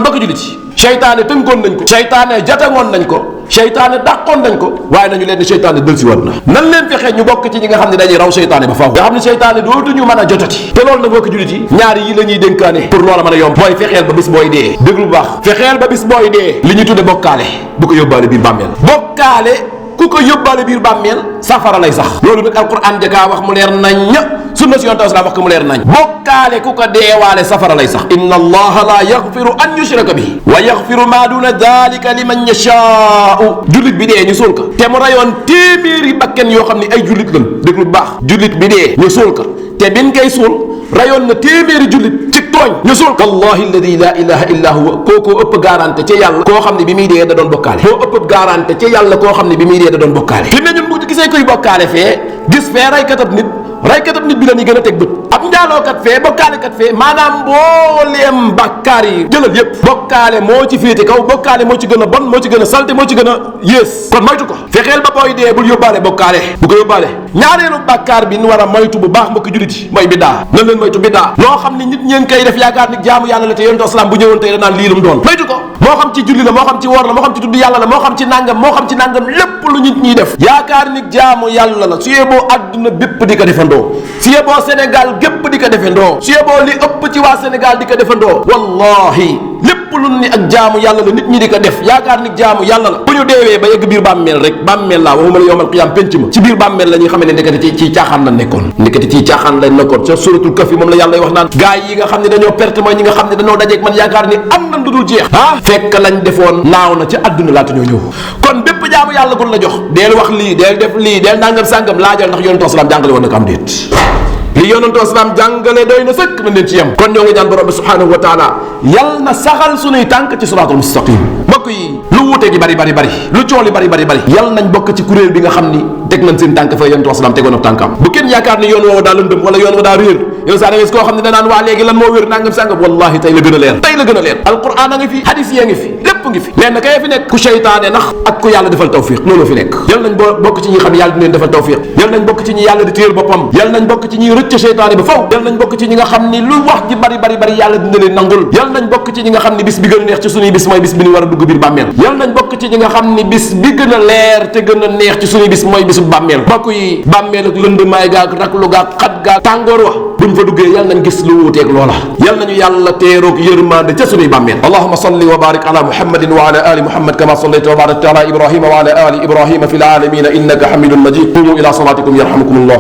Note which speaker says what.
Speaker 1: mbokk jullit yi seytaane tënkoon nañ ko seytaane jatangoon nañ ko seytaane dàqoon nañ ko waaye nañu leen ni seytaane dël si war na nan leen fexe ñu bokk ci ñi nga xam ne dañuy raw seytaane ba faaw nga xam ne seytaane dootuñu mën a jotati te loolu nag mbokk jullit yi ñaari yi la ñuy dénkaane pour loola mën a yomb mooy fexeel ba bis booy dee déglu bu baax fexeel ba bis booy dee li ñu tudde bokkaale bu ko yóbbaale biir bàmmeel bokkaale ku ko yóbbaale biir bàmmeel safara lay sax loolu nag alquran jakaa wax mu leer nañ sunna si yonent islam wax ko mu leer nañ bokkaale ku ko deewaale safara lay sax inna allaha la yaxfiru an yushraka bihi wa yaxfiru ma duna dalika liman yashaau jullit bi dee ñu suul ko te mu rayoon téeméeri bakken yoo xam ne ay jullit lan déglu bu baax jullit bi dee ñu suul ko te bin koy suul rayoon na téeméeri jullit ci tooñ ñu suul ko wallahi alladi la ilaha illa huwa kookoo ëpp garanté ca yàlla koo xam ne bi muy dee da doon bokkaale moo ëpp garanté ca yàlla koo xam ne bi muy dee da doon bokkaale fi ne ñun bu gisee koy bokkaale fee gis fee raykatab nit bi la ñuy gën a teg bët ab njaalookat fee bokkaalekat fee maanaam mbooleem bàkkaar yi jëlal yépp bokkaale moo ci féete kaw bokkaale moo ci gën a bon moo ci gën a salte moo ci gën a yées kon moytu ko fexeel ba booy dee bul yóbbaale bokkaale bu ko yóbbaale ñaareelu bàkkaar bi ñu war a moytu bu baax mbokki jullit yi mooy biddaa nan leen moytu biddaa loo xam ne nit ñeen koy def yaakaar ni jaamu yàlla la te yonent islam bu ñëwoon tey danaan lii lu mu doon moytu ko moo xam ci julli la moo xam ci woor la moo xam ci tudd yàlla la moo xam ci nangam lépp lu nit ñiy def yaakaar ni jaamu yàlla la su yeboo àdduna bépp di ko defandoo su yeboo Sénégal gépp di ko defandoo su yeboo li ëpp ci waa Sénégal di ko defandoo wallahi lépp lu ni ak jaamu yàlla la nit ñi di ko def yaakaar ni jaamu yàlla la bu ñu deewee ba yegg biir bàmmeel rek bàmmeel laa waxuma la yowmal qiyaam penc ma ci biir bàmmeel la ñuy xam ne ndekete ci caaxaan la nekkoon ndekete ci caaxaan la nekkoon ca suratul kahfi moom la yàlla wax naan gaay yi nga xam ne dañoo perte mooy ñi nga xam ne dañoo dajeeg man yaakaar ni am na lu dul jeex fekk lañ defoon naaw na ca àdduna laata ñoo ñëw kon bépp jaamu yàlla gun la jox deel wax lii deel def lii deel nangam sàngam laajal ndax yonent salaam jàngale woon na ko am déet li yonentu islam jàngale doy na sëkk mën leen ci yem kon ñoo ngi ñaan borom bi subhanahu wa taala yal na saxal sunuy tànk ci siraatul mustaqim mbokk yi lu wuute gi bari lu cool yi bari yal nañ bokk ci kuréel bi nga xam ni teg nañ seen tànk fa yonentu islam tegoon ak tànkam bu kenn yaakaar ni yoon woowu daa lëndëm wala yoon wa daa réer yow saa da ngay koo xam ne danaan waa léegi lan moo wér nangam sàngam wallahi tey la gën a leer alquran a ngi fi hadis yi a ngi fi lépp ngi fi lenn kay fi nekk ku seytaane nax ak ku yàlla defal tawfiq loolu fi nekk yal nañ bokk ci ñi xam ne yàlla di leen defal tawfiq yal nañ bokk ci ñi yàlla di téyel boppam yal nañ bokk ci ñi rëcc seytaane ba faw yal nañ bokk ci ñi nga xam ni lu wax ji bari yàlla dina leen nangul yal nañ bokk ci ñi nga xam ni bis bi gën a neex ci suñuy bis mooy bis bi ñu war a dugg biir bàmmeel yal nañ bokk ci ñi nga xam ni bis bi gën a leer te gën a neex ci suñuy bis mooy bisu bàmmeel mbokk yi bàmmeel ak lëndëmaay gaag raklu gaag xat gaag tàngoor wa buñ fa duggee yal nañ gis lu wuuteeg loola yal nañu yàlla teeroog yërmande ca suñuy bàmmeel allahumma salli wa barik ala muhammadin wa ala ali muhammad kama sallayta wa barakta ala ibrahima wa ala ali ibrahima fil alamin innaka hamidun majid qumu ila salatikum yarhamukum allah